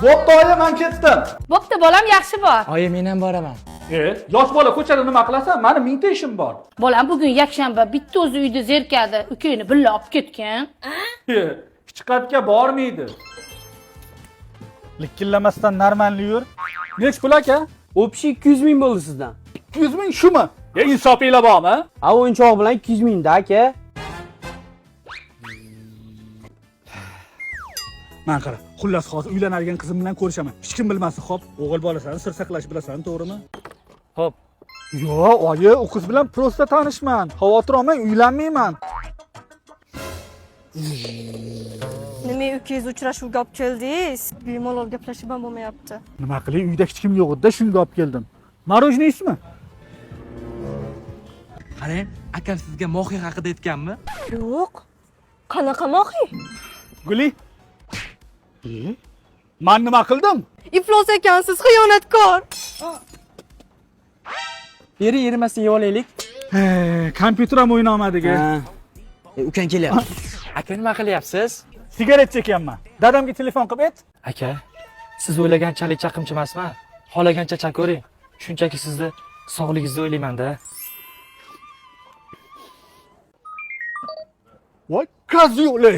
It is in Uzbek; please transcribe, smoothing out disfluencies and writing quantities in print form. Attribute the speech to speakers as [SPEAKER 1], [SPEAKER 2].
[SPEAKER 1] Bo'pti oyi, men ketdim.
[SPEAKER 2] Bo'pti bolam, yaxshi bor.
[SPEAKER 3] Oyi, men ham boraman.
[SPEAKER 1] Yosh bola ko'chada nima qilasan? Mani mingta ishim bor.
[SPEAKER 2] Bolam bugun yakshanba, bitta o'zi uyda zerikadi. Ukangni billa olib ketgan.
[SPEAKER 1] Hech qayerga bormaydi. Likillamasdan normalni yur. Nech pul aka?
[SPEAKER 4] Общий 200 ming bo'ldi sizdan.
[SPEAKER 1] 200 ming shumi? Ya insofinglar bormi?
[SPEAKER 4] A o'yinchoq bilan 200 ming da aka.
[SPEAKER 1] Man qara, xullas hozir uylanadigan qizim bilan ko'rishaman. Hech kim bilmasin, xo'p? O'g'il bolasan, sir saqlash bilasan, to'g'rimi?
[SPEAKER 3] Xo'p.
[SPEAKER 1] Yo'q, oyi, u qiz bilan prosta tanishman. Xavotir olmang, uylanmayman.
[SPEAKER 5] Nima ukangiz uchrashuvga olib keldingiz? Bemalol gaplashib ham bo'lmayapti.
[SPEAKER 1] Nima qilay, uyda hech kim yo'q edi, shunga olib keldim. Мороженое ismi?
[SPEAKER 3] Qarang, akam sizga mohiy haqida aytganmi?
[SPEAKER 5] Yo'q. Qanaqa mohiy?
[SPEAKER 1] Guli. Man nima qildim?
[SPEAKER 5] Iflos ekansiz, xiyonatkor.
[SPEAKER 3] Eri erimasdan yeb olaylik.
[SPEAKER 1] Kompyuter ham o'ynolmadik.
[SPEAKER 4] Ha. Ukang kelyapti.
[SPEAKER 3] Aka, nima qilyapsiz?
[SPEAKER 1] Sigaret chekyapman. Dadamga telefon qilib ayt.
[SPEAKER 3] Aka, siz o'ylaganchalik chaqimchi emasman. Xohlagancha chaqavering. Shunchaki sizni sog'ligingizni o'ylayman-da.
[SPEAKER 1] Voy, kazyoli.